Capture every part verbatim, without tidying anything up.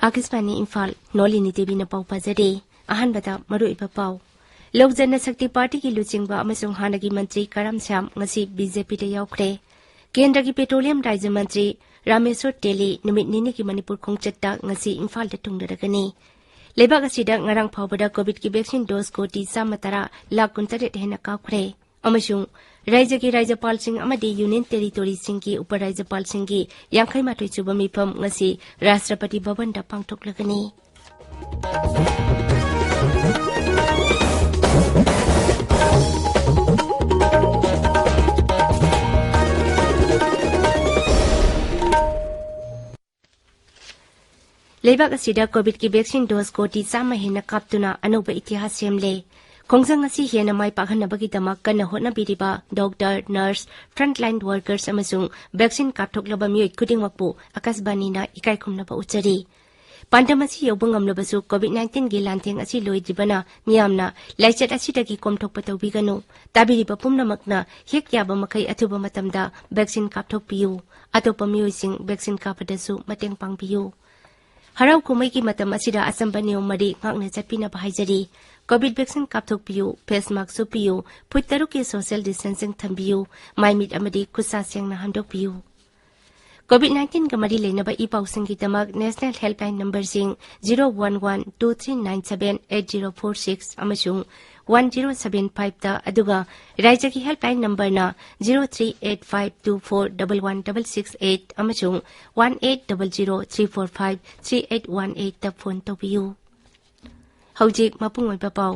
ꯑꯥꯀꯥꯁꯕꯥꯅꯤ ꯏꯝꯐꯥꯜ, ꯅꯣꯂꯤꯅꯤ ꯗꯦꯕꯤꯅ ꯄꯥꯎ ꯄꯥꯖꯔꯤ꯫ ꯑꯍꯥꯟꯕꯗ ꯃꯔꯨꯑꯣꯏꯕ ꯄꯥꯎ꯫ ꯂꯣꯛ ꯖꯅꯁꯛꯇꯤ ꯄꯥꯔꯇꯤꯒꯤ ꯂꯨꯆꯤꯡꯕ ꯑꯃꯁꯨꯡ ꯍꯥꯟꯅꯒꯤ ꯃꯟꯇ꯭ꯔꯤ ꯀꯔꯥꯝ ꯁ꯭ꯌꯥꯝ ꯉꯁꯤ ꯕꯤ ꯖꯦ ꯄꯤꯗ ꯌꯥꯎꯈ꯭ꯔꯦ꯫ ꯀꯦꯟꯗ꯭ꯔꯒꯤ ꯄꯦꯇ꯭ꯔꯣꯂꯤꯌꯝ ꯔꯥꯖ꯭ꯌ ꯃꯟꯇ꯭ꯔꯤ ꯔꯥꯃꯦꯁꯣꯔ ꯇꯦꯂꯤ ꯅꯨꯃꯤꯠ ꯅꯤꯅꯤꯒꯤ ꯃꯅꯤꯄꯨꯔ ꯈꯣꯡꯆꯠꯇ ꯉꯁꯤ ꯏꯝꯐꯥꯜꯗ ꯊꯨꯡꯂꯔꯒꯅꯤ꯫ ꯂꯩꯕꯥꯛ ꯑꯁꯤꯗ ꯉꯔꯥꯡ ꯐꯥꯎꯕꯗ ꯀꯣꯚꯤꯗꯀꯤ ꯚꯦꯛꯁꯤꯟ ꯗꯣꯁ ꯀꯣꯇꯤ ꯆꯥꯝꯃ ꯇꯔꯥ ꯂꯥꯈ ꯀꯨꯟꯇꯔꯦꯠ ꯍꯦꯟꯅ ꯀꯥꯞꯈ꯭ꯔꯦ꯫ ꯑꯃꯁꯨꯡ ꯔꯥꯖ꯭ꯌꯒꯤ ꯔꯥꯖ꯭ꯌꯄꯥꯜꯁꯤꯡ ꯑꯃꯗꯤ ꯌꯨꯅꯤꯌꯟ ꯇꯦꯔꯤꯇꯣꯔꯤꯁꯤꯡꯒꯤ ꯎꯄꯔꯥꯖ꯭ꯌꯄꯥꯜꯁꯤꯡꯒꯤ ꯌꯥꯡꯈꯩ ꯃꯥꯊꯣꯏ ꯁꯨꯕ ꯃꯤꯐꯝ ꯉꯁꯤ ꯔꯥꯁꯇ꯭ꯔꯄꯇꯤ ꯚꯕꯟꯗ ꯄꯥꯡꯊꯣꯛꯂꯒꯅꯤ꯫ ꯂꯩꯕꯥꯛ ꯑꯁꯤꯗ ꯀꯣꯚꯤꯗꯀꯤ ꯚꯦꯛꯁꯤꯟ ꯗꯣꯁ ꯀꯣꯇꯤ ꯆꯥꯝꯃ ꯍꯦꯟꯅ ꯀꯥꯞꯇꯨꯅ ꯑꯅꯧꯕ ꯏꯇꯤꯍꯥꯁ ꯁꯦꯝꯂꯦ꯫ ꯈꯣꯡꯖꯪ ꯑꯁꯤ ꯍꯦꯟꯅ ꯃꯥꯏ ꯄꯥꯛꯍꯟꯅꯕꯒꯤꯗꯃꯛ ꯀꯟꯅ ꯍꯣꯠꯅꯕꯤꯔꯤꯕ ꯗꯣꯛꯇꯔ, ꯅꯔꯁ, ꯐ꯭ꯔꯟꯠꯂꯥꯏꯟ ꯋꯥꯔꯀꯔꯁ ꯑꯃꯁꯨꯡ ꯚꯦꯛꯁꯤꯟ ꯀꯥꯞꯊꯣꯛꯂꯕ ꯃꯤꯑꯣꯏ ꯈꯨꯗꯤꯡꯃꯛꯄꯨ ꯑꯥꯀꯥꯁꯕꯥꯅꯤꯅ ꯏꯀꯥꯏ ꯈꯨꯝꯅꯕ ꯎꯠꯆꯔꯤ꯫ ꯄꯥꯟꯗꯝ ꯑꯁꯤ ꯌꯧꯕ ꯉꯝꯂꯕꯁꯨ ꯀꯣꯚꯤꯗ ꯅꯥꯏꯟꯇꯤꯟꯒꯤ ꯂꯥꯟꯊꯦꯡ ꯑꯁꯤ ꯂꯣꯏꯗ꯭ꯔꯤꯕꯅ ꯃꯤꯌꯥꯝꯅ ꯂꯥꯏꯆꯠ ꯑꯁꯤꯗꯒꯤ ꯀꯣꯝꯊꯣꯛꯄ ꯇꯧꯕꯤꯒꯅꯨ꯫ ꯇꯥꯕꯤꯔꯤꯕ ꯄꯨꯝꯅꯃꯛꯅ ꯍꯦꯛ ꯌꯥꯕ ꯃꯈꯩ ꯑꯊꯨꯕ ꯃꯇꯝꯗ ꯚꯦꯛꯁꯤꯟ ꯀꯥꯞꯊꯣꯛꯄꯤꯌꯨ꯫ ꯑꯇꯣꯞꯄ ꯃꯤꯑꯣꯏꯁꯤꯡ ꯚꯦꯛꯁꯤꯟ ꯀꯥꯞꯄꯗꯁꯨ ꯃꯇꯦꯡ ꯄꯥꯡꯕꯤꯌꯨ꯫ ꯍꯔꯥꯎ ꯀꯨꯝꯍꯩꯒꯤ ꯃꯇꯝ ꯑꯁꯤꯗ ꯑꯆꯝꯕ ꯅꯤꯌꯣꯝ ꯃꯔꯤ ꯉꯥꯛꯅ ꯆꯠꯄꯤꯅꯕ ꯍꯥꯏꯖꯔꯤ꯫ ꯀꯣꯚꯤꯗ ꯚꯦꯛꯁꯤꯟ ꯀꯥꯞꯊꯣꯛꯄꯤꯌꯨ, ꯐꯦꯁ ꯃꯥꯁꯛ ꯎꯞꯄꯤꯌꯨ, ꯐꯨꯠ ꯇꯔꯨꯛꯀꯤ ꯁꯣꯁꯤꯌꯦꯜ ꯗꯤꯁꯇꯦꯟꯁꯤꯡ ꯊꯝꯕꯤꯌꯨ, ꯃꯥꯏ ꯃꯤꯠ ꯑꯃꯗꯤ ꯈꯨꯠ ꯁꯥ ꯁꯦꯡꯅ ꯍꯥꯝꯗꯣꯛꯄꯤꯌꯨ꯫ ꯀꯣꯚꯤꯗ ꯅꯥꯏꯟꯇꯤꯟꯒ ꯃꯔꯤ ꯂꯩꯅꯕ ꯏ ꯄꯥꯎꯁꯤꯡꯒꯤꯗꯃꯛ ꯅꯦꯁꯅꯦꯜ ꯍꯦꯜꯞꯂꯥꯏꯟ ꯅꯝꯕꯔꯁꯤꯡ zero one one two three nine seven eight zero four six ꯑꯃꯁꯨꯡ ꯋꯥꯟ ꯖꯤꯔꯣ ꯁꯚꯦꯟ ꯐꯥꯏꯚꯇ, ꯑꯗꯨꯒ ꯔꯥꯖ꯭ꯌꯒꯤ ꯍꯦꯜꯞꯂꯥꯏꯟ ꯅꯝꯕꯔꯅ zero three eight five two four double one double six eight ꯑꯃꯁꯨꯡ one eight double zero three four five three eight one ꯑꯩꯠꯇ phone ꯇꯧꯕꯤꯌꯨ꯫ ꯍꯧꯖꯤꯛ ꯃꯄꯨꯡ ꯑꯣꯏꯕ ꯄꯥꯎ꯫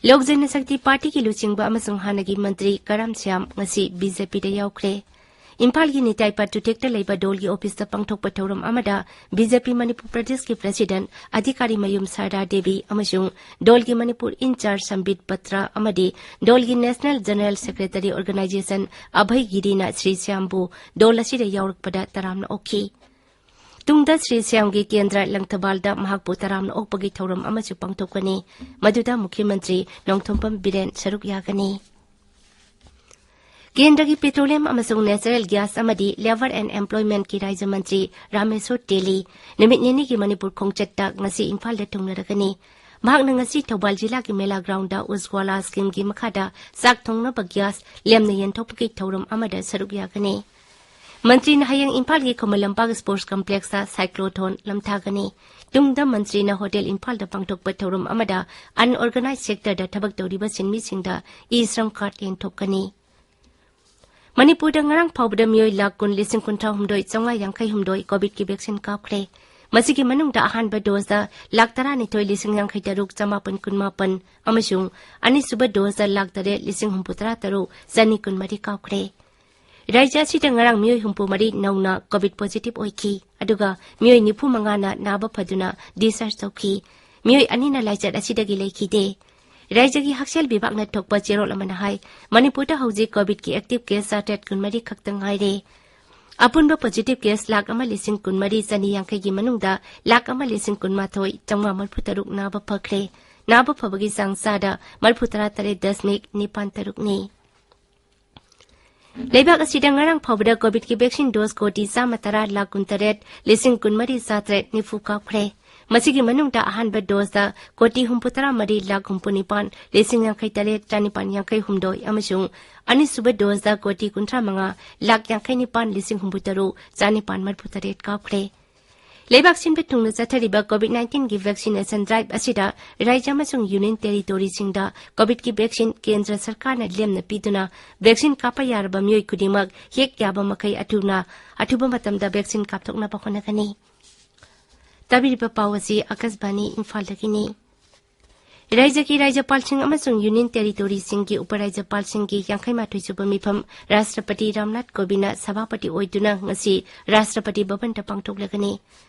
ꯂꯣꯛ ꯖꯅꯁꯛꯇꯤ ꯄꯥꯔꯇꯤꯒꯤ ꯂꯨꯆꯤꯡꯕ ꯑꯃꯁꯨꯡ ꯍꯥꯟꯅꯒꯤ ꯃꯟꯇ꯭ꯔꯤ ꯀꯔꯥꯝ ꯁ꯭ꯌꯥꯝ ꯉꯁꯤ ꯕꯤ ꯖꯦ ꯄꯤꯗ ꯌꯥꯎꯈ꯭ꯔꯦ꯫ ꯏꯝꯐꯥꯜꯒꯤ ꯅꯤꯇꯥꯏ ꯄꯥꯇ꯭ꯔꯨꯊꯦꯛꯇ ꯂꯩꯕ ꯗꯣꯜꯒꯤ ꯑꯣꯐꯤꯁꯇ ꯄꯥꯡꯊꯣꯛꯄ ꯊꯧꯔꯝ ꯑꯃꯗ ꯕꯤ ꯖꯦ ꯄꯤ ꯃꯅꯤꯄꯨꯔ ꯄ꯭ꯔꯗꯦꯁꯀꯤ ꯄ꯭ꯔꯁꯤꯗꯦꯟꯠ ꯑꯙꯤꯀꯥꯔꯤ ꯃꯌꯨꯝ ꯁꯥꯔꯗꯥ ꯗꯦꯕꯤ ꯑꯃꯁꯨꯡ ꯗꯣꯜꯒꯤ ꯃꯅꯤꯄꯨꯔ ꯏꯟꯆꯥꯔꯖ ꯁꯝꯕꯤꯠ ꯄꯇ꯭ꯔ ꯑꯃꯗꯤ ꯗꯣꯜꯒꯤ national general secretary organization Abhay ꯒꯤꯔꯤꯅ ꯁ꯭ꯔꯤ ꯁ꯭ꯌꯥꯝꯕꯨ ꯗꯣꯜ ꯑꯁꯤꯗ ꯌꯥꯎꯔꯛꯄꯗ ꯇꯔꯥꯝꯅ ꯑꯣꯛꯈꯤ꯫ ꯇꯨꯡꯗ ꯁ꯭ꯔꯤ ꯁ꯭ꯌꯥꯝꯒꯤ ꯀꯦꯟꯗ꯭ꯔ ꯂꯪꯊꯕꯥꯜꯗ ꯃꯍꯥꯛꯄꯨ ꯇꯔꯥꯝꯅ ꯑꯣꯛꯄꯒꯤ ꯊꯧꯔꯝ ꯑꯃꯁꯨ ꯄꯥꯡꯊꯣꯛꯀꯅꯤ꯫ ꯃꯗꯨꯗ ꯃꯨꯈ꯭ꯌ ꯃꯟꯇ꯭ꯔꯤ ꯅꯣꯡꯊꯣꯝꯕꯝ ꯕꯤꯔꯦꯟ ꯁꯔꯨꯛ ꯌꯥꯒꯅꯤ꯫ ꯀꯦꯟꯗ꯭ꯔꯒꯤ ꯄꯦꯇ꯭ꯔꯣꯂꯤꯌꯝ ꯑꯃꯁꯨꯡ ꯅꯦꯆꯔꯦꯜ ꯒ꯭ꯌꯥꯁ ꯑꯃꯗꯤ ꯂꯦꯕꯔ ꯑꯦꯟ ꯑꯦꯝꯄ꯭ꯂꯣꯏꯃꯦꯟꯠꯀꯤ ꯔꯥꯖ꯭ꯌ ꯃꯟꯇ꯭ꯔꯤ ꯔꯥꯃꯦꯁꯣꯔ ꯇꯦꯂꯤ ꯅꯨꯃꯤꯠ ꯅꯤꯅꯤꯒꯤ ꯃꯅꯤꯄꯨꯔ ꯈꯣꯡꯆꯠꯇ ꯉꯁꯤ ꯏꯝꯐꯥꯜꯗ ꯊꯨꯡꯂꯔꯒꯅꯤ꯫ ꯃꯍꯥꯛꯅ ꯉꯁꯤ ꯊꯧꯕꯥꯜ ꯖꯤꯂꯥꯒꯤ ꯃꯦꯂꯥ ꯒ꯭ꯔꯥꯎꯟꯗ ꯎꯖ꯭ꯋꯥꯂꯥ ꯁ꯭ꯀꯤꯝꯒꯤ ꯃꯈꯥꯗ ꯆꯥꯛ ꯊꯣꯡꯅꯕ ꯒ꯭ꯌꯥꯁ ꯂꯦꯝꯅ ꯌꯦꯟꯊꯣꯛꯄꯒꯤ ꯊꯧꯔꯝ ꯑꯃꯗ ꯁꯔꯨꯛ ꯌꯥꯒꯅꯤ꯫ ꯃꯟꯇ꯭ꯔꯤꯅ ꯍꯌꯦꯡ ꯏꯝꯐꯥꯜꯒꯤ ꯈꯨꯃꯟ ꯂꯝꯄꯥꯛ ꯁ꯭ꯄꯣꯔꯠꯁ ꯀꯝꯄ꯭ꯂꯦꯛꯁꯇ ꯁꯥꯏꯀ꯭ꯂꯣꯊꯣꯟ ꯂꯝꯊꯥꯒꯅꯤ꯫ ꯇꯨꯡꯗ ꯃꯟꯇ꯭ꯔꯤꯅ ꯍꯣꯇꯦꯜ ꯏꯝꯐꯥꯜꯗ ꯄꯥꯡꯊꯣꯛꯄ ꯊꯧꯔꯝ ꯑꯃꯗ ꯑꯟꯑꯣꯔꯒꯅꯥꯏꯖ ꯁꯦꯛꯇꯔꯗ ꯊꯕꯛ ꯇꯧꯔꯤꯕ ꯁꯤꯟꯃꯤꯁꯤꯡꯗ ꯏ ꯁ꯭ꯔꯝ ꯀꯥꯔꯗ ꯌꯦꯟꯊꯣꯛꯀꯅꯤ꯫ ꯃꯅꯤꯄꯨꯔꯗ ꯉꯔꯥꯡ ꯐꯥꯎꯕꯗ ꯃꯤꯑꯣꯏ ꯂꯥꯈ ꯀꯨꯟ ꯂꯤꯁꯤꯡ ꯀꯨꯟꯊ꯭ꯔꯥ ꯍꯨꯝꯗꯣꯏ ꯆꯥꯝꯃꯉꯥ ꯌꯥꯡꯈꯩ ꯍꯨꯝꯗꯣꯏ ꯀꯣꯚꯤꯗꯀꯤ ꯚꯦꯛꯁꯤꯟ ꯀꯥꯞꯈ꯭ꯔꯦ꯫ ꯃꯁꯤꯒꯤ ꯃꯅꯨꯡꯗ ꯑꯍꯥꯟꯕ ꯗꯣꯁꯇ ꯂꯥꯈ ꯇꯔꯥꯅꯤꯊꯣꯏ ꯂꯤꯁꯤꯡ ꯌꯥꯡꯈꯩ ꯇꯔꯨꯛ ꯆꯃꯥꯄꯟ ꯀꯨꯟꯃꯥꯄꯟ ꯑꯃꯁꯨꯡ ꯑꯅꯤꯁꯨꯕ ꯗꯣꯁꯇ ꯂꯥꯈ ꯇꯔꯦꯠ ꯂꯤꯁꯤꯡ ꯍꯨꯝꯐꯨꯇꯔꯥ ꯇꯔꯨꯛ ꯆꯅꯤ ꯀꯨꯟꯃꯔꯤ ꯀꯥꯞꯈ꯭ꯔꯦ꯫ ꯔꯥꯖ꯭ꯌ ꯑꯁꯤꯗ ꯉꯔꯥꯡ ꯃꯤꯑꯣꯏ ꯍꯨꯝꯐꯨ ꯃꯔꯤ ꯅꯧꯅ ꯀꯣꯚꯤꯗ ꯄꯣꯖꯤꯇꯤꯚ ꯑꯣꯏꯈꯤ, ꯑꯗꯨꯒ ꯃꯤꯑꯣꯏ ꯅꯤꯐꯨ ꯃꯉꯥꯅ ꯅꯥꯕ ꯐꯗꯨꯅ ꯗꯤꯁꯆꯥꯔꯖ ꯇꯧꯈꯤ꯫ ꯃꯤꯑꯣꯏ ꯑꯅꯤꯅ ꯂꯥꯏꯆꯠ ꯑꯁꯤꯗꯒꯤ ꯂꯩꯈꯤꯗꯦ꯫ ꯔꯥꯖ꯭ꯌꯒꯤ ꯍꯛꯁꯦꯜ ꯕꯤꯚꯥꯒꯅ ꯊꯣꯛꯄ ꯆꯦꯔꯣꯜ ꯑꯃꯅ ꯍꯥꯏ, ꯃꯅꯤꯄꯨꯔꯗ ꯍꯧꯖꯤꯛ ꯀꯣꯚꯤꯗꯀꯤ ꯑꯦꯛꯇꯤꯚ ꯀꯦꯁ ꯆꯥꯇ꯭ꯔꯦꯠ ꯀꯨꯟꯃꯔꯤ ꯈꯛꯇ ꯉꯥꯏꯔꯦ꯫ ꯑꯄꯨꯟꯕ ꯄꯣꯖꯤꯇꯤꯚ ꯀꯦꯁ ꯂꯥꯈ ꯑꯃ ꯂꯤꯁꯤꯡ ꯀꯨꯟꯃꯔꯤ ꯆꯅꯤ ꯌꯥꯡꯈꯩꯒꯤ ꯃꯅꯨꯡꯗ ꯂꯥꯈ ꯑꯃ ꯂꯤꯁꯤꯡ ꯀꯨꯟꯃꯥꯊꯣꯏ ꯆꯥꯝꯃꯉꯥ ꯃꯔꯤꯐꯨ ꯇꯔꯨꯛ ꯅꯥꯕ ꯐꯈ꯭ꯔꯦ꯫ ꯅꯥꯕ ꯐꯕꯒꯤ ꯆꯥꯡ ꯆꯥꯗ ꯃꯔꯤꯐꯨꯇꯔꯥ ꯇꯔꯦꯠ ꯗꯁꯃꯤꯛ ꯅꯤꯄꯥꯟ ꯇꯔꯨꯛꯅꯤ꯫ ꯂꯩꯕꯥꯛ ꯑꯁꯤꯗ ꯉꯔꯥꯡ ꯐꯥꯎꯕꯗ ꯀꯣꯚꯤꯗꯀꯤ ꯚꯦꯛꯁꯤꯟ ꯗꯣꯁ ꯀꯣꯇꯤ ꯆꯥꯝꯃ ꯇꯔꯥ ꯂꯥꯈ ꯀꯨꯟꯇꯔꯦꯠ ꯂꯤꯁꯤꯡ ꯀꯨꯟꯃꯔꯤ ꯆꯥꯇ꯭ꯔꯦꯠ ꯅꯤꯐꯨ ꯀꯥꯞꯈ꯭ꯔꯦ꯫ ꯃꯁꯤꯒꯤ ꯃꯅꯨꯡꯗ ꯑꯍꯥꯟꯕ ꯗꯣꯁꯇ ꯀꯣꯇꯤ ꯍꯨꯝꯐꯨꯇꯔꯥ ꯃꯔꯤ ꯂꯥꯈ ꯍꯨꯝꯐꯨꯅꯤꯄꯥꯟ ꯂꯤꯁꯤꯡ ꯌꯥꯡꯈꯩ ꯇꯔꯦꯠ ꯆꯥꯅꯤꯄꯥꯟ ꯌꯥꯡꯈꯩ ꯍꯨꯝꯗꯣꯏ ꯑꯃꯁꯨꯡ ꯑꯅꯤꯁꯨꯕ ꯗꯣꯁꯇ ꯀꯣꯇꯤ ꯀꯨꯟꯊ꯭ꯔꯥ ꯃꯉꯥ ꯂꯥꯈ ꯌꯥꯡꯈꯩ ꯅꯤꯄꯥꯟ ꯂꯤꯁꯤꯡ ꯍꯨꯝꯐꯨ ꯇꯔꯨꯛ ꯆꯥꯅꯤꯄꯥꯟ ꯃꯔꯤꯐꯨ ꯇꯔꯦꯠ ꯀꯥꯞꯈ꯭ꯔꯦ꯫ ꯂꯩꯕꯥꯛ ꯁꯤꯟꯕ ꯊꯨꯡꯅ ꯆꯠꯊꯔꯤꯕ ꯀꯣꯚꯤꯗ ꯅꯥꯏꯟꯇꯤꯟꯒꯤ ꯚꯦꯛꯁꯤꯅꯦꯁꯟ ꯗ꯭ꯔꯥꯏꯚ ꯑꯁꯤꯗ ꯔꯥꯖ꯭ꯌ ꯑꯃꯁꯨꯡ ꯌꯨꯅꯤꯌꯟ ꯇꯦꯔꯤꯇꯣꯔꯤꯁꯤꯡꯗ ꯀꯣꯚꯤꯗꯀꯤ ꯚꯦꯛꯁꯤꯟ ꯀꯦꯟꯗ꯭ꯔ ꯁꯔꯀꯥꯔꯅ ꯂꯦꯝꯅ ꯄꯤꯗꯨꯅ ꯚꯦꯛꯁꯤꯟ ꯀꯥꯞꯄ ꯌꯥꯔꯕ ꯃꯤꯑꯣꯏ ꯈꯨꯗꯤꯡꯃꯛ ꯍꯦꯛ ꯌꯥꯕ ꯃꯈꯩ ꯑꯊꯨꯅ, ꯑꯊꯨꯕ ꯃꯇꯝꯗ ꯚꯦꯛꯁꯤꯟ ꯀꯥꯞꯊꯣꯛꯅꯕ ꯍꯣꯠꯅꯒꯅꯤ꯫ ꯇꯥꯕꯤꯔꯤꯕ ꯄꯥꯎ ꯑꯁꯤ ꯑꯥꯀꯥꯁꯕꯥꯅꯤ ꯏꯝꯐꯥꯜꯗꯒꯤꯅꯤ꯫ ꯔꯥꯖ꯭ꯌꯒꯤ ꯔꯥꯖ꯭ꯌꯄꯥꯜꯁꯤꯡ ꯑꯃꯁꯨꯡ ꯌꯨꯅꯤꯌꯟ ꯇꯦꯔꯤꯇꯣꯔꯤꯁꯤꯡꯒꯤ ꯎꯄꯔꯥꯖ꯭ꯌꯄꯥꯜꯁꯤꯡꯒꯤ ꯌꯥꯡꯈꯩ ꯃꯥꯊꯣꯏ ꯁꯨꯕ ꯃꯤꯐꯝ ꯔꯥꯁꯇ꯭ꯔꯄꯇꯤ ꯔꯥꯝꯅꯥꯊ ꯀꯣꯕꯤꯟꯗꯅ ꯁꯚꯥꯄꯇꯤ ꯑꯣꯏꯗꯨꯅ ꯉꯁꯤ ꯔꯥꯁꯇ꯭ꯔꯄꯇꯤ ꯚꯕꯟꯗ ꯄꯥꯡꯊꯣꯛꯂꯒꯅꯤ꯫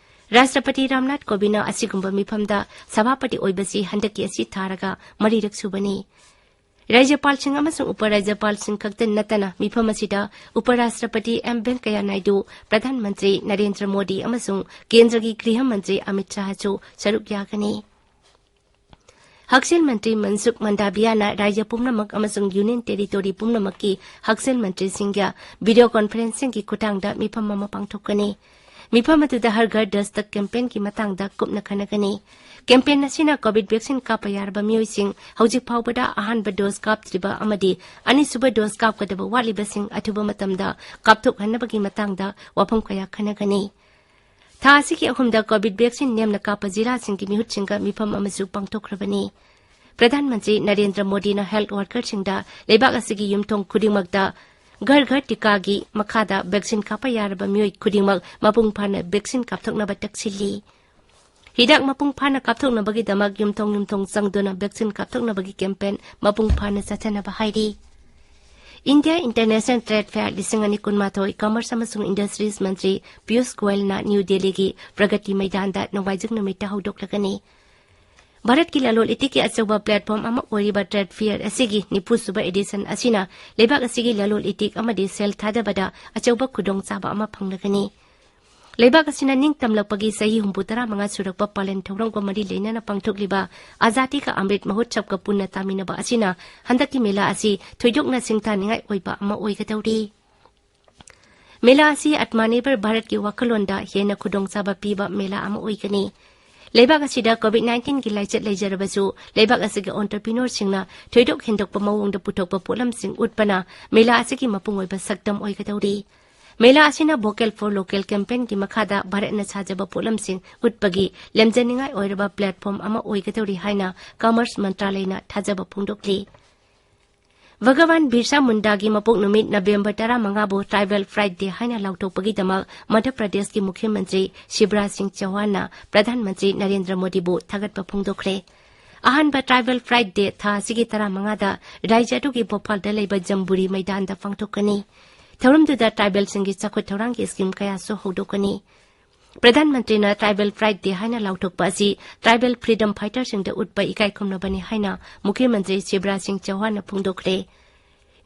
ꯔꯥꯁꯇ꯭ꯔꯄꯇꯤ ꯔꯥꯝꯅꯥꯊ ꯀꯣꯕꯤꯟꯗꯅ ꯑꯁꯤꯒꯨꯝꯕ ꯃꯤꯐꯝꯗ ꯁꯚꯥꯄꯇꯤ ꯑꯣꯏꯕꯁꯤ ꯍꯟꯗꯛꯀꯤ ꯑꯁꯤ ꯊꯥꯔꯒ ꯃꯔꯤꯔꯛ ꯁꯨꯕꯅꯤ꯫ ꯔꯥꯖ꯭ꯌꯄꯥꯜꯁꯤꯡ ꯑꯃꯁꯨꯡ ꯎꯄ ꯔꯥꯖ꯭ꯌꯄꯥꯜꯁꯤꯡ ꯈꯛꯇ ꯅꯠꯇꯅ ꯃꯤꯐꯝ ꯑꯁꯤꯗ ꯎꯄ ꯔꯥꯁꯇ꯭ꯔꯄꯇꯤ ꯑꯦꯝ ꯚꯦꯡꯀꯌꯥ ꯅꯥꯏꯗꯨ, ꯄ꯭ꯔꯙꯥꯟ ꯃꯟꯇ꯭ꯔꯤ ꯅꯔꯦꯟꯗ꯭ꯔ ꯃꯣꯗꯤ ꯑꯃꯁꯨꯡ ꯀꯦꯟꯗ꯭ꯔꯒꯤ ꯒ꯭ꯔꯤꯍ ꯃꯟꯇ꯭ꯔꯤ ꯑꯃꯤꯠ ꯁꯥꯍꯁꯨ ꯁꯔꯨꯛ ꯌꯥꯒꯅꯤ꯫ ꯍꯛꯁꯦꯜ ꯃꯟꯇ꯭ꯔꯤ ꯃꯟꯁꯨꯈ ꯃꯟꯗꯥꯕꯤꯌꯥꯅ ꯔꯥꯖ꯭ꯌ ꯄꯨꯝꯅꯃꯛ ꯑꯃꯁꯨꯡ ꯌꯨꯅꯤꯌꯟ ꯇꯦꯔꯤꯇꯣꯔꯤ ꯄꯨꯝꯅꯃꯛꯀꯤ ꯍꯛꯁꯦꯜ ꯃꯟꯇ꯭ꯔꯤꯁꯤꯡꯒ ꯚꯤꯗꯤꯑꯣ ꯀꯣꯟꯐꯔꯦꯟꯁꯤꯡꯒꯤ ꯈꯨꯠꯊꯥꯡꯗ ꯃꯤꯐꯝ ꯑꯃ ꯄꯥꯡꯊꯣꯛꯀꯅꯤ꯫ ꯃꯤꯐꯝ ꯑꯗꯨꯗ ꯍꯔ ꯘꯔ ꯗꯁꯇꯛ ꯀꯦꯝꯄꯦꯟꯒꯤ ꯃꯇꯥꯡꯗ ꯀꯨꯞꯅ ꯈꯟꯅꯒꯅꯤ꯫ ꯀꯦꯝꯄꯦꯟ ꯑꯁꯤꯅ ꯀꯣꯚꯤꯗ ꯚꯦꯛꯁꯤꯟ ꯀꯥꯞꯄ ꯌꯥꯔꯕ ꯃꯤꯑꯣꯏꯁꯤꯡ ꯍꯧꯖꯤꯛ ꯐꯥꯎꯕꯗ ꯑꯍꯥꯟꯕ ꯗꯣꯁ ꯀꯥꯞꯇ꯭ꯔꯤꯕ ꯑꯃꯗꯤ ꯑꯅꯤꯁꯨꯕ ꯗꯣꯁ ꯀꯥꯞꯀꯗꯕ ꯋꯥꯠꯂꯤꯕꯁꯤꯡ ꯑꯊꯨꯕ ꯃꯇꯝꯗ ꯀꯥꯞꯊꯣꯛꯍꯟꯅꯕꯒꯤ ꯃꯇꯥꯡꯗ ꯋꯥꯐꯝ ꯀꯌꯥ ꯈꯟꯅꯒꯅꯤ꯫ ꯊꯥ ꯑꯁꯤꯒꯤ ꯑꯍꯨꯝꯗ ꯀꯣꯚꯤꯗ ꯚꯦꯛꯁꯤꯟ ꯅꯦꯝꯅ ꯀꯥꯞꯄ ꯖꯤꯂꯥꯁꯤꯡꯒꯤ ꯃꯤꯍꯨꯠꯁꯤꯡꯒ ꯃꯤꯐꯝ ꯑꯃꯁꯨ ꯄꯥꯡꯊꯣꯛꯈ꯭ꯔꯕꯅꯤ꯫ ꯄ꯭ꯔꯙꯥꯟ ꯃꯟꯇ꯭ꯔꯤ ꯅꯔꯦꯟꯗ꯭ꯔ ꯃꯣꯗꯤꯅ ꯍꯦꯜꯊ ꯋꯥꯔꯀꯔꯁꯤꯡꯗ ꯂꯩꯕꯥꯛ ꯑꯁꯤꯒꯤ ꯌꯨꯝꯊꯣꯡ ꯈꯨꯗꯤꯡꯃꯛꯇ ꯘꯔ ꯘꯔ ꯇꯤꯀꯥꯒꯤ ꯃꯈꯥꯗ ꯚꯦꯛꯁꯤꯟ ꯀꯥꯞꯄ ꯌꯥꯔꯕ ꯃꯤꯑꯣꯏ ꯈꯨꯗꯤꯡꯃꯛ ꯃꯄꯨꯡ ꯐꯥꯅ ꯚꯦꯛꯁꯤꯟ ꯀꯥꯞꯊꯣꯛꯅꯕ ꯇꯛꯁꯤꯜꯂꯤ꯫ ꯍꯤꯗꯥꯛ ꯃꯄꯨꯡ ꯐꯥꯅ ꯀꯥꯞꯊꯣꯛꯅꯕꯒꯤꯗꯃꯛ ꯌꯨꯝꯊꯣꯡ ꯌꯨꯝꯊꯣꯡ ꯆꯪꯗꯨꯅ ꯚꯦꯛꯁꯤꯟ ꯀꯥꯞꯊꯣꯛꯅꯕꯒꯤ ꯀꯦꯝꯄꯦꯟ ꯃꯄꯨꯡ ꯐꯥꯅ ꯆꯠꯊꯅꯕ ꯍꯥꯏꯔꯤ꯫ ꯏꯟꯗꯤꯌꯥ ꯏꯟꯇꯔꯅꯦꯁꯅꯦꯜ ꯇ꯭ꯔꯦꯗ ꯐꯦꯌꯔ ꯂꯤꯁꯤꯡ ꯑꯅꯤ ꯀꯨꯟꯃꯥꯊꯣꯏ ꯀꯃꯔꯁ ꯑꯃꯁꯨꯡ ꯏꯟꯗꯁꯇ꯭ꯔꯤꯁ ꯃꯟꯇ꯭ꯔꯤ ꯄꯤꯌꯨꯁ ꯒꯣꯌꯜꯅ ꯅ꯭ꯌꯨ ꯗꯦꯜꯂꯤꯒꯤ ꯄ꯭ꯔꯒꯇꯤ ꯃꯩꯗꯥꯟꯗ ꯅꯣꯡꯃꯥꯏꯖꯤꯡ ꯅꯨꯃꯤꯠꯇ ꯍꯧꯗꯣꯛꯂꯒꯅꯤ꯫ ꯚꯥꯔꯠꯀꯤ ꯂꯂꯣꯟ ꯏꯇꯤꯛꯀꯤ ꯑꯆꯧꯕ ꯄ꯭ꯂꯦꯠꯐꯣꯔꯝ ꯑꯃ ꯑꯣꯏꯔꯤꯕ ꯇ꯭ꯔꯦꯗ ꯐꯤꯌꯔ ꯑꯁꯤꯒꯤ ꯅꯤꯐꯨ ꯁꯨꯕ ꯑꯦꯗꯤꯁꯟ ꯑꯁꯤꯅ ꯂꯩꯕꯥꯛ ꯑꯁꯤꯒꯤ ꯂꯂꯣꯟ ꯏꯇꯤꯛ ꯑꯃꯗꯤ ꯁꯦꯜ ꯊꯥꯗꯕꯗ ꯑꯆꯧꯕ ꯈꯨꯗꯣꯡꯆꯥꯕ ꯑꯃ ꯐꯪꯂꯒꯅꯤ꯫ ꯂꯩꯕꯥꯛ ꯑꯁꯤꯅ ꯅꯤꯡꯇꯝꯂꯛꯄꯒꯤ ꯆꯍꯤ ꯍꯨꯝꯐꯨ ꯇꯔꯥ ꯃꯉꯥ ꯁꯨꯔꯛꯄ ꯄꯥꯂꯟ ꯊꯧꯔꯝꯒ ꯃꯔꯤ ꯂꯩꯅꯅ ꯄꯥꯡꯊꯣꯛꯂꯤꯕ ꯑꯖꯥꯗꯤ ꯀꯥ ꯑꯃ꯭ꯔꯤꯠ ꯃꯍꯣꯠꯁꯕꯒ ꯄꯨꯟꯅ ꯇꯥꯃꯤꯟꯅꯕ ꯑꯁꯤꯅ ꯍꯟꯗꯛꯀꯤ ꯃꯦꯂꯥ ꯑꯁꯤ ꯊꯣꯏꯗꯣꯛꯅ ꯁꯤꯡꯊꯥꯅꯤꯡꯉꯥꯏ ꯑꯣꯏꯕ ꯑꯃ ꯑꯣꯏꯒꯗꯧꯔꯤ꯫ ꯃꯦꯂꯥ ꯑꯁꯤ ꯑꯠꯃꯥꯅꯤꯔꯚꯔ ꯚꯥꯔꯠꯀꯤ ꯋꯥꯈꯜꯂꯣꯟꯗ ꯍꯦꯟꯅ ꯈꯨꯗꯣꯡꯆꯥꯕ ꯄꯤꯕ ꯃꯦꯂꯥ ꯑꯃ ꯑꯣꯏꯒꯅꯤ꯫ ꯂꯩꯕꯥꯛ ꯑꯁꯤꯗ ꯀꯣꯚꯤꯗ ꯅꯥꯏꯟꯇꯤꯟꯒꯤ ꯂꯥꯏꯆꯠ ꯂꯩꯖꯔꯕꯁꯨ, ꯂꯩꯕꯥꯛ ꯑꯁꯤꯒꯤ ꯑꯣꯟꯇꯔꯄ꯭ꯔꯤꯅꯣꯔꯁꯤꯡꯅ ꯊꯣꯏꯗꯣꯛ ꯍꯦꯟꯗꯣꯛꯄ ꯃꯑꯣꯡꯗ ꯄꯨꯊꯣꯛꯄ ꯄꯣꯠꯂꯝꯁꯤꯡ ꯎꯠꯄꯅ ꯃꯦꯂꯥ ꯑꯁꯤꯒꯤ ꯃꯄꯨꯡ ꯑꯣꯏꯕ ꯁꯛꯇꯝ ꯑꯣꯏꯒꯗꯧꯔꯤ꯫ ꯃꯦꯂꯥ ꯑꯁꯤꯅ ꯚꯣꯀꯦꯜ ꯐꯣꯔ ꯂꯣꯀꯦꯜ ꯀꯦꯝꯄꯦꯟꯒꯤ ꯃꯈꯥꯗ ꯚꯥꯔꯠꯅ ꯁꯥꯖꯕ ꯄꯣꯠꯂꯝꯁꯤꯡ ꯎꯠꯄꯒꯤ ꯂꯝꯖꯅꯤꯡꯉꯥꯏ ꯑꯣꯏꯔꯕ ꯄ꯭ꯂꯦꯠꯐꯣꯔꯝ ꯑꯃ ꯑꯣꯏꯒꯗꯧꯔꯤ ꯍꯥꯏꯅ ꯀꯃꯔꯁ ꯃꯟꯇ꯭ꯔꯥꯂꯌꯅ ꯊꯥꯖꯕ ꯐꯣꯡꯗꯣꯛꯂꯤ꯫ ꯚꯒꯋꯥꯟ ꯕꯤꯔꯁꯥ ꯃꯨꯟꯗꯥꯒꯤ ꯃꯄꯣꯛ ꯅꯨꯃꯤꯠ ꯅꯕꯦꯝꯕꯔ ꯇꯔꯥꯃꯉꯥꯕꯨ ꯇ꯭ꯔꯥꯏꯕꯦꯜ ꯐ꯭ꯔꯥꯏꯗꯦ ꯍꯥꯏꯅ ꯂꯥꯎꯊꯣꯛꯄꯒꯤꯗꯃꯛ ꯃꯙ꯭ꯌ ꯄ꯭ꯔꯗꯦꯁꯀꯤ ꯃꯨꯈ꯭ꯌ ꯃꯟꯇ꯭ꯔꯤ ꯁꯤꯕꯔꯥꯖ ꯁꯤꯡ ꯆꯧꯍꯥꯟꯅ ꯄ꯭ꯔꯙꯥꯟ ꯃꯟꯇ꯭ꯔꯤ ꯅꯔꯦꯟꯗ꯭ꯔ ꯃꯣꯗꯤꯕꯨ ꯊꯥꯒꯠꯄ ꯐꯣꯡꯗꯣꯛꯈ꯭ꯔꯦ꯫ ꯑꯍꯥꯟꯕ ꯇ꯭ꯔꯥꯏꯕꯦꯜ ꯐ꯭ꯔꯥꯏꯗꯦ ꯊꯥ ꯑꯁꯤꯒꯤ ꯇꯔꯥꯃꯉꯥꯗ ꯔꯥꯏꯖ꯭ꯌ ꯑꯗꯨꯒꯤ ꯚꯣꯄꯥꯜꯗ ꯂꯩꯕ ꯖꯝꯕꯨꯔꯤ ꯃꯩꯗꯥꯟꯗ ꯄꯥꯡꯊꯣꯛꯀꯅꯤ꯫ ꯊꯧꯔꯝꯗꯨꯗ ꯇ꯭ꯔꯥꯏꯕꯦꯜꯁꯤꯡꯒꯤ ꯆꯥꯎꯈꯠ ꯊꯧꯔꯥꯡꯒꯤ ꯁ꯭ꯀꯤꯝ ꯀꯌꯥꯁꯨ ꯍꯧꯗꯣꯛꯀꯅꯤ꯫ ꯄ꯭ꯔꯙꯥꯟ ꯃꯟꯇ꯭ꯔꯤꯅ Tribal Pride Day ꯍꯥꯏꯅ ꯂꯥꯎꯊꯣꯛꯄ ꯑꯁꯤ tribal freedom fighterꯁꯤꯡꯗ ꯎꯠꯄ ꯏꯀꯥꯏ ꯈꯨꯝꯅꯕꯅꯤ ꯍꯥꯏꯅ ꯃꯨꯈ꯭ꯌ ꯃꯟꯇ꯭ꯔꯤ ꯁꯤꯕꯔꯥꯖ ꯁꯤꯡ ꯆꯧꯍꯥꯟꯅ ꯐꯣꯡꯗꯣꯛꯈ꯭ꯔꯦ꯫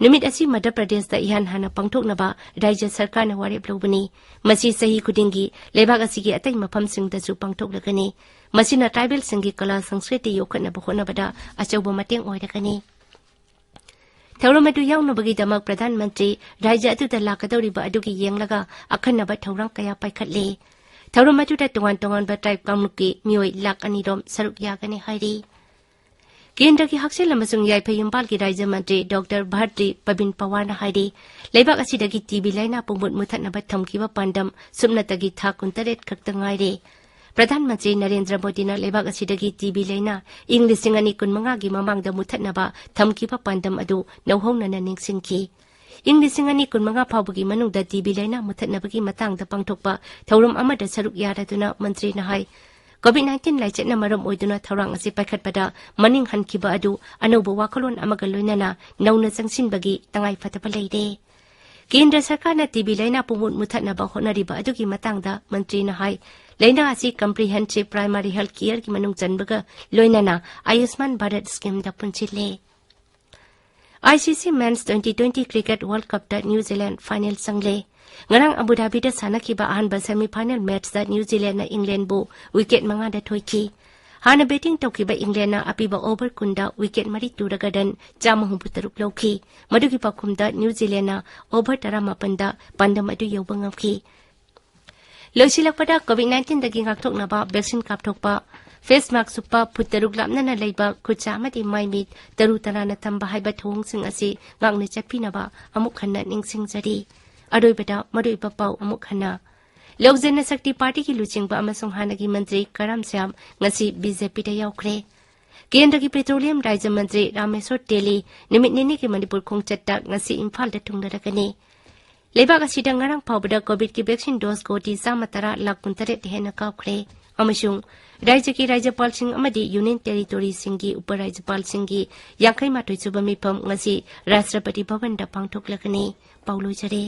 ꯅꯨꯃꯤꯠ ꯑꯁꯤ ꯃꯙ꯭ꯌ ꯄ꯭ꯔꯗꯦꯁꯇ ꯏꯍꯥꯟ ꯍꯥꯟꯅ ꯄꯥꯡꯊꯣꯛꯅꯕ ꯔꯥꯖ꯭ꯌ ꯁꯔꯀꯥꯔꯅ ꯋꯥꯔꯦꯞ ꯂꯧꯕꯅꯤ꯫ ꯃꯁꯤ ꯆꯍꯤ ꯈꯨꯗꯤꯡꯒꯤ ꯂꯩꯕꯥꯛ ꯑꯁꯤꯒꯤ ꯑꯇꯩ ꯃꯐꯝꯁꯤꯡꯗꯁꯨ ꯄꯥꯡꯊꯣꯛꯂꯒꯅꯤ꯫ ꯃꯁꯤꯅ tribalꯁꯤꯡꯒꯤ ꯀꯂꯥ ꯁꯪꯁꯀ꯭ꯔꯤꯇꯤ ꯌꯣꯛꯈꯠꯅꯕ ꯍꯣꯠꯅꯕꯗ ꯑꯆꯧꯕ ꯃꯇꯦꯡ ꯑꯣꯏꯔꯒꯅꯤ꯫ ꯊꯧꯔꯝ ꯑꯗꯨ ꯌꯥꯎꯅꯕꯒꯤꯗꯃꯛ ꯄ꯭ꯔꯙꯥꯟ ꯃꯟꯇ꯭ꯔꯤ ꯔꯥꯖ꯭ꯌ ꯑꯗꯨꯗ ꯂꯥꯛꯀꯗꯧꯔꯤꯕ ꯑꯗꯨꯒꯤ ꯌꯦꯡꯂꯒ ꯑꯈꯟꯅꯕ ꯊꯧꯔꯥꯡ ꯀꯌꯥ ꯄꯥꯏꯈꯠꯂꯤ꯫ ꯊꯧꯔꯝ ꯑꯗꯨꯗ ꯇꯣꯉꯥꯟ ꯇꯣꯉꯥꯟꯕ tribe ꯀꯥꯡꯂꯨꯞꯀꯤ ꯃꯤꯑꯣꯏ ꯂꯥꯈ ꯑꯅꯤ ꯔꯣꯝ ꯁꯔꯨꯛ ꯌꯥꯒꯅꯤ ꯍꯥꯏꯔꯤ꯫ ꯀꯦꯟꯗ꯭ꯔꯒꯤ ꯍꯛꯁꯦꯜ ꯑꯃꯁꯨꯡ ꯌꯥꯏꯐ ꯌꯨꯝꯕꯥꯜꯒꯤ ꯔꯥꯖ꯭ꯌ ꯃꯟꯇ꯭ꯔꯤ ꯗꯣꯛꯇꯔ ꯚꯥꯔꯇ꯭ꯔꯤ ꯄꯕꯤꯟ ꯄꯋꯥꯔꯅ ꯍꯥꯏꯔꯤ, ꯂꯩꯕꯥꯛ ꯑꯁꯤꯗꯒꯤ TB ꯂꯥꯏꯅꯥ ꯄꯨꯡꯃꯨꯠ ꯃꯨꯊꯠꯅꯕ ꯊꯝꯈꯤꯕ ꯄꯥꯟꯗꯝ ꯁꯨꯞꯅꯇꯒꯤ ꯊꯥ ꯀꯨꯟꯇꯔꯦꯠ ꯈꯛꯇ ꯉꯥꯏꯔꯦ꯫ ꯄ꯭ꯔꯙꯥꯟ ꯃꯟꯇ꯭ꯔꯤ ꯅꯔꯦꯟꯗ꯭ꯔ ꯃꯣꯗꯤꯅ ꯂꯩꯕꯥꯛ ꯑꯁꯤꯗꯒꯤ TB ꯂꯥꯏꯅꯥ ꯏꯪ ꯂꯤꯁꯤꯡ ꯑꯅꯤ ꯀꯨꯟꯃꯉꯥꯒꯤ ꯃꯃꯥꯡꯗ ꯃꯨꯊꯠꯅꯕ ꯊꯝꯈꯤꯕ ꯄꯥꯟꯗꯝ ꯑꯗꯨ ꯅꯧꯍꯧꯅꯅ ꯅꯤꯡꯁꯤꯡꯈꯤ꯫ ꯏꯪ ꯂꯤꯁꯤꯡ ꯑꯅꯤ ꯀꯨꯟꯃꯉꯥ ꯐꯥꯎꯕꯒꯤ ꯃꯅꯨꯡꯗ TB ꯂꯥꯏꯅꯥ ꯃꯨꯊꯠꯅꯕꯒꯤ ꯃꯇꯥꯡꯗ ꯄꯥꯡꯊꯣꯛꯄ ꯊꯧꯔꯝ ꯑꯃꯗ ꯁꯔꯨꯛ ꯌꯥꯔꯗꯨꯅ ꯃꯟꯇ꯭ꯔꯤꯅ ꯍꯥꯏ, COVID nineteen ꯂꯥꯏꯆꯠꯅ ꯃꯔꯝ ꯑꯣꯏꯗꯨꯅ ꯊꯧꯔꯥꯡ ꯑꯁꯤ ꯄꯥꯏꯈꯠꯄꯗ ꯃꯅꯤꯡ ꯍꯟꯈꯤꯕ ꯑꯗꯨ ꯑꯅꯧꯕ ꯋꯥꯈꯜꯂꯣꯟ ꯑꯃꯒ ꯂꯣꯏꯅꯅ ꯅꯧꯅ ꯆꯪꯁꯤꯟꯕꯒꯤ ꯇꯉꯥꯏꯐꯗꯕ ꯂꯩꯔꯦ꯫ ꯀꯦꯟꯗ꯭ꯔ ꯁꯔꯀꯥꯔꯅ TB ꯂꯥꯏꯅꯥ ꯄꯨꯡꯃꯨꯠ ꯃꯨꯊꯠꯅꯕ ꯍꯣꯠꯅꯔꯤꯕ ꯑꯗꯨꯒꯤ ꯃꯇꯥꯡꯗ ꯃꯟꯇ꯭ꯔꯤꯅ ꯍꯥꯏ, ꯂꯥꯏꯅꯥ ꯑꯁꯤ Comprehensive Primary Health Careꯒꯤ ꯃꯅꯨꯡ ꯆꯟꯕꯒ ꯂꯣꯏꯅꯅ ꯑꯌꯨꯁꯃꯥꯟ Bharat schemeꯗ ꯄꯨꯟꯁꯤꯜꯂꯦ꯫ ICC Men's twenty twenty Cricket World Cupꯇ New Zealand final ꯆꯪꯂꯦ꯫ ꯉꯔꯥꯡ ꯑꯕꯨ ꯙꯥꯕꯤꯗ ꯁꯥꯟꯅꯈꯤꯕ ꯑꯍꯥꯟꯕ semi final matchꯇ New Zealandꯅ Englandꯕꯨ wicket ꯃꯉꯥꯗ ꯊꯣꯏꯈꯤ꯫ ꯍꯥꯟꯅ batting ꯇꯧꯈꯤꯕ Englandꯅ ꯑꯄꯤꯕ over ꯀꯨꯟꯗ wicket ꯃꯔꯤ ꯇꯨꯔꯒ run ꯆꯥꯝꯃ ꯍꯨꯝꯐꯨ ꯇꯔꯨꯛ ꯂꯧꯈꯤ꯫ ꯃꯗꯨꯒꯤ ꯄꯥꯎꯈꯨꯝꯗ New Zealandꯅ over ꯇꯔꯥꯃꯥꯄꯟꯗ ꯄꯥꯟꯗꯝ ꯑꯗꯨ ꯌꯧꯕ ꯉꯝꯈꯤ꯫ ꯂꯣꯏꯁꯤꯜꯂꯛꯄꯗ, COVID nineteenꯗꯒꯤ ꯉꯥꯛꯊꯣꯛꯅꯕ vaccine ꯀꯥꯞꯊꯣꯛꯄ, face mask ꯎꯞꯄ, ꯐꯨꯠ ꯇꯔꯨꯛ ꯂꯥꯞꯅꯅ ꯂꯩꯕ, ꯈꯨꯠꯁꯥ ꯑꯃꯗꯤ ꯃꯥꯏ ꯃꯤꯠ ꯇꯔꯨ ꯇꯅꯥꯟꯅ ꯊꯝꯕ ꯍꯥꯏꯕ ꯊꯧꯑꯣꯡꯁꯤꯡ ꯑꯁꯤ ꯉꯥꯛꯅ ꯆꯠꯄꯤꯅꯕ ꯑꯃꯨꯛ ꯍꯟꯅ ꯅꯤꯡꯁꯤꯡꯖꯔꯤ꯫ ꯑꯔꯣꯏꯕꯗ ꯃꯔꯨꯑꯣꯏꯕ ꯄꯥꯎ ꯑꯃꯨꯛ ꯍꯟꯅ꯫ ꯂꯣꯛ ꯖꯟ ꯁꯛꯇꯤ ꯄꯥꯔꯇꯤꯒꯤ ꯂꯨꯆꯤꯡꯕ ꯑꯃꯁꯨꯡ ꯍꯥꯟꯅꯒꯤ ꯃꯟꯇ꯭ꯔꯤ ꯀꯔꯥꯝ ꯁ꯭ꯌꯥꯝ ꯉꯁꯤ BJPꯗ ꯌꯥꯎꯈ꯭ꯔꯦ꯫ ꯀꯦꯟꯗ꯭ꯔꯒꯤ petroleum ꯔꯥꯖ꯭ꯌ ꯃꯟꯇ꯭ꯔꯤ ꯔꯥꯃꯦꯁꯣꯔ ꯇꯦꯂꯤ ꯅꯨꯃꯤꯠ ꯅꯤꯅꯤꯒꯤ ꯃꯅꯤꯄꯨꯔ ꯈꯣꯡꯆꯠꯇ ꯉꯁꯤ ꯏꯝꯐꯥꯜꯗ ꯊꯨꯡꯂꯔꯒꯅꯤ꯫ ꯂꯩꯕꯥꯛ ꯑꯁꯤꯗ ꯉꯔꯥꯡ ꯐꯥꯎꯕꯗ COVIDꯀꯤ vaccine dose ꯀꯣꯇꯤ ꯆꯥꯝꯃ ꯇꯔꯥ ꯂꯥꯈ ꯀꯨꯟꯇꯔꯦꯠ ꯍꯦꯟꯅ ꯀꯥꯞꯈ꯭ꯔꯦ ꯑꯃꯁꯨꯡ ꯔꯥꯖ꯭ꯌꯒꯤ ꯔꯥꯖ꯭ꯌꯄꯥꯜꯁꯤꯡ ꯑꯃꯗꯤ Union Territoryꯁꯤꯡꯒꯤ ꯎꯄꯔꯥꯖ꯭ꯌꯄꯥꯜꯁꯤꯡꯒꯤ ꯌꯥꯡꯈꯩ ꯃꯥꯊꯣꯏ ꯁꯨꯕ ꯃꯤꯐꯝ ꯉꯁꯤ ꯔꯥꯁꯇ꯭ꯔꯄꯇꯤ ꯚꯕꯟꯗ ꯄꯥꯡꯊꯣꯛꯂꯒꯅꯤ꯫ ꯄꯥꯎ ꯂꯣꯏꯖꯔꯦ꯫